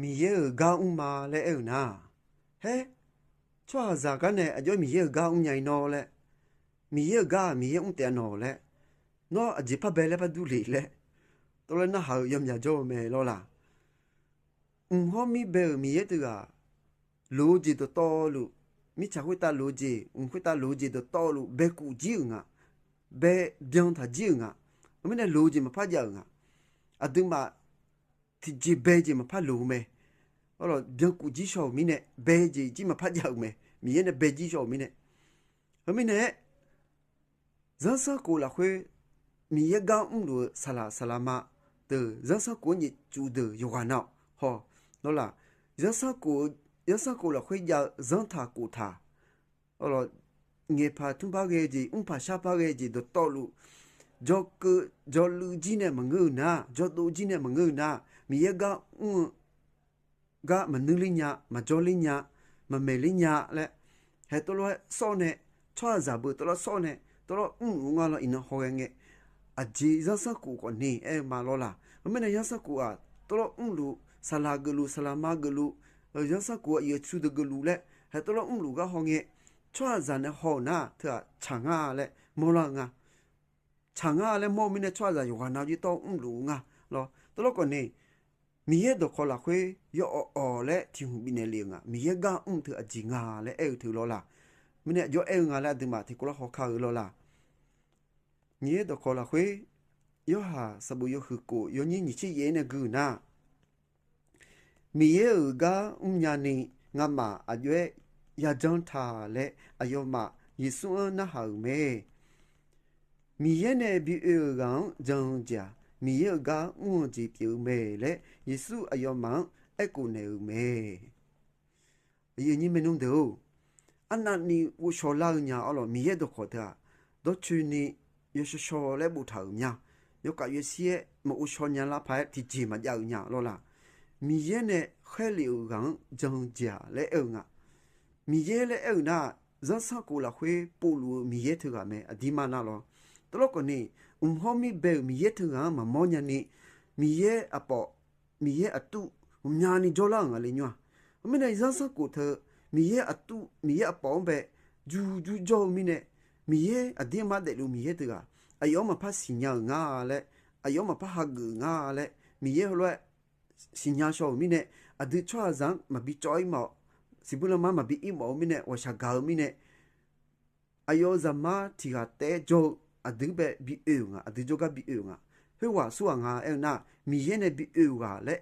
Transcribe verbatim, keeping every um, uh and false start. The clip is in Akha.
Miqyaer-euq gar mr ma laer aer-eu nar, haer, tsawrhaqzaq gar nae aqjox Miqyaer-euq gar mrnya-ir nawr laer, Miqyaer-euq gar-aq Miqyaer mr taef-a nawq laer, nawr aqjeq par bae laer par durle laer, tawvlawr narhaq-euq yawmyaq jawr-eu mae lawrlaq. Mq hawr mir bae-euq Miqyaer teughaq, loq-eu jeq dawqtawvluf, mirtsaq khoertav loq-eu jeq, mq khoertav loq-eu jeq dawqtawvluf baekuf jir-euq nga, bae byan taq jir-euq nga. Heumirnae loq-eu jeq maqpar jav-euq nga. Aqduimaf tiqjeq bae jeq maqpar loq-eu mae. Arlawq, byankuf jir shaw-euq mirnae, bae jeq jir maqpar jav-euq mae. Miqyaer nae bae jir shaw-euq mirnae. Heumirnae-aer, zanrsanrkhof lafkhoer Miqyaer gar mrluf-eu saqlaq saqlaqma deuq, zanrsanrkhof-anr nyiq tsuf deuq yawqghaq nav-awq haw. Lawrlaq, zanrsanrkhof, zanrsanrkhof lafkhoer jav-eu zanrtaq khoftaq, arlawq, ngaeqpaq tmrpar ghae-eu jeq, mrpaq sharpar ghae-eu jeq dawqtawvluf, jawrkeuv jawrluiv jir nae maqngeur-eu nar, jawrdov jir nae maqngeur-eu nar, Miqyaer gar mr-eu gar maqnuir ler nya, maqjawr ler nya, maqmaeq ler nya laer, haer tawvlawr-aer sawr nae, tsawrhaqzaq beu tawvlawr sawr nae, tawvlawr mrluf-eu nga lawr. Iqnan hawghae ngae, aqjeq zanrsanrkhof khawf ni aer-eu ma lawrlaq. Heumirnae zanrsanrkhof-aq tawvlawr mrluf, saqlaq geufluf, saqlaqma geufluf, zanrsanrkhof-aq iq-eu cu deuq geufluf laer haer tawvlawr mrluf gar hawngae, tsawrhaqzaq nae haw-euq nar teu-aq tsaq ngar laer mawrlar-eu nga. Tsaq ngar laer mawr-eu mirnae tsawrhaqzaq yawqghaq nav jir tawv mrluf-eu nga lawr. Tawvlawr khawf ni, Miqyaer dawqkawq lafkhoer yawawq awq laer tiq hmq bifnaeq lef-euq nga. Miqyaer gar mr teu aqjeq nga laer aer-eu teu lawrlaq. Mirnae aqjox aer-eu nga laer aqduimaf tiqkawv lar hawkar-eu lawrlaq. Miqyaer dawqkawq lafkhoer, Yorhaq sanqbof yawhuiq kof yawnyir nyiq tser yaef-aer nae gui-euq nar, Miqyaer-euq gar mrnya ni ngamaf aqjox-aer yajanr taq laer aqyawfmaf Yeqsur-anr narhaq-euq mae. Miqyaer nae bi oe-euq ghaq-anr jan-eu jeq-aq, Miqyaer-euq gar mr-eu jeq pyeuf-eu mae laer Yeqsur aqyawfmaf-anr aerkhof naeq-euq mae. Aqyuif aqnyir maernmr deuq-or, arnavni ghovshaw lar-eu nya arlawq. Miqyaer dawqkawq teu-aq, dawrcoeni yawshawr shawr laer boftaq-euq mya. Yawkhav yawshir-aer maqghovshaw nya lar paq-aer tiqjeq maqjav-euq nya lawrlaq. Miqyaer nae khaerlef-euq ghaq-anr jan-eu jeq-aq laer aer-eu nga. Miqyaer laer aer-eu nar-aq, zanrsanrkhof lafkhoer povluf-eu Miqyaer teughaq mae aqdirma nar lawr. Tawvlawr khawf ni, mq hawr mir bae-euq Miqyaer teughaq-anr maqmawr nyani, Miqyaer aqpawf, Miqyaer aqtuv ghawqmyani jawrlar-euq nga le nymr-aq. Heumirnae zanrsanrkhof teu Miqyaer aqtuv, Miqyaer aqpawf-anr bae jur jur jawr-eu mirnae, Miqyaer aqdirma daefluf Miqyaer teughaq aqyawf-anr maqpar siqnya-euq nga laer, aqyawf-anr maqpar hageuf-euq nga laer Miqyaer heulof-aer siqnya shaw-euq mirnae, aqdui tsawrhaqzaq-anr maqbi cawv-ir mawf-awq. Siqbuir lanma maqbi ir mawf-eu mirnae, ghawqshaq gaq-eu mirnae, aqyawf-euq zaqmar tiq ghaq taef-aer jawr-eu aqdui bae bi oe-euq nga, aqdui jawrgar bi oe-euq nga. Khoerghaq aqsurghaq nga aer-eu nar, Miqyaer nae bi oe-euq ghaq laer